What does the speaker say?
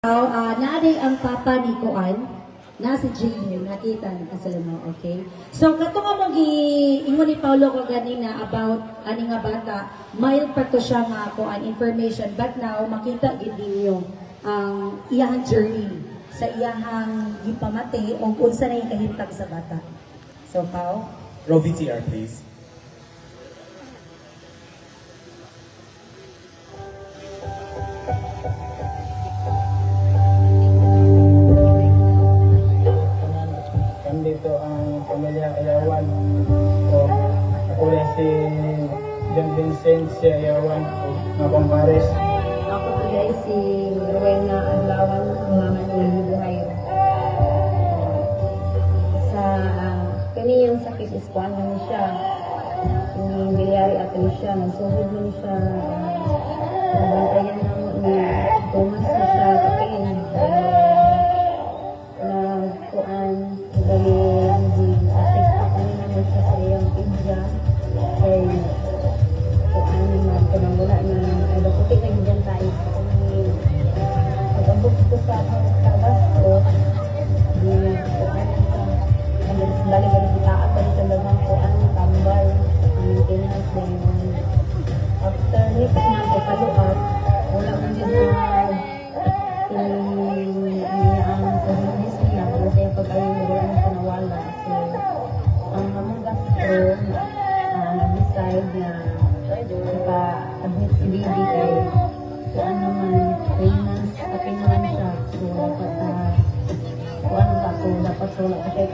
Naa diay ang papa ni Kuan, na si Jamie, nakita na sila mo, okay? So, kato nga mong ingon ni Paulo ko ganina about ani nga bata, mild pa to siya nga kuan information, but now makita gid ninyo ang iyahang journey sa iyahang gipamati o unsa na yung kahimtang sa bata. So, Pao? Roll VTR, please. Nandito ang pamilya Ayawan. O ako rin si John Vincent si Ayawan o Mabang Pares. Ako po guys, si Rowena Adlawan, ang mama ni Buhairo. Sa kani yung sakit is kuan man siya. Ini biliary atresia, nagsugod man siya. Nabantayan na mo ni Thomas na siya kapin. Nagkuan, dali di assist pa kami naman siya sa iyang pidya. Kay kuan naman, kanang wala na, ay daputi na gid tayo. Pag-abot ko sa akong kabasto, di kuan ka. Bali bali kita pa dito daghang kuan tambal ang maintenance din. After next month ay follow up, wala man jud niya ang prognosis niya kung sa iyang pag-ayo, wala man siya nawala. So ang among gastro nag-decide na ipa-admit si baby kay kuan naman, 3 months apil naman siya. So dapat kuan pa to, dapat sa wala pa siya.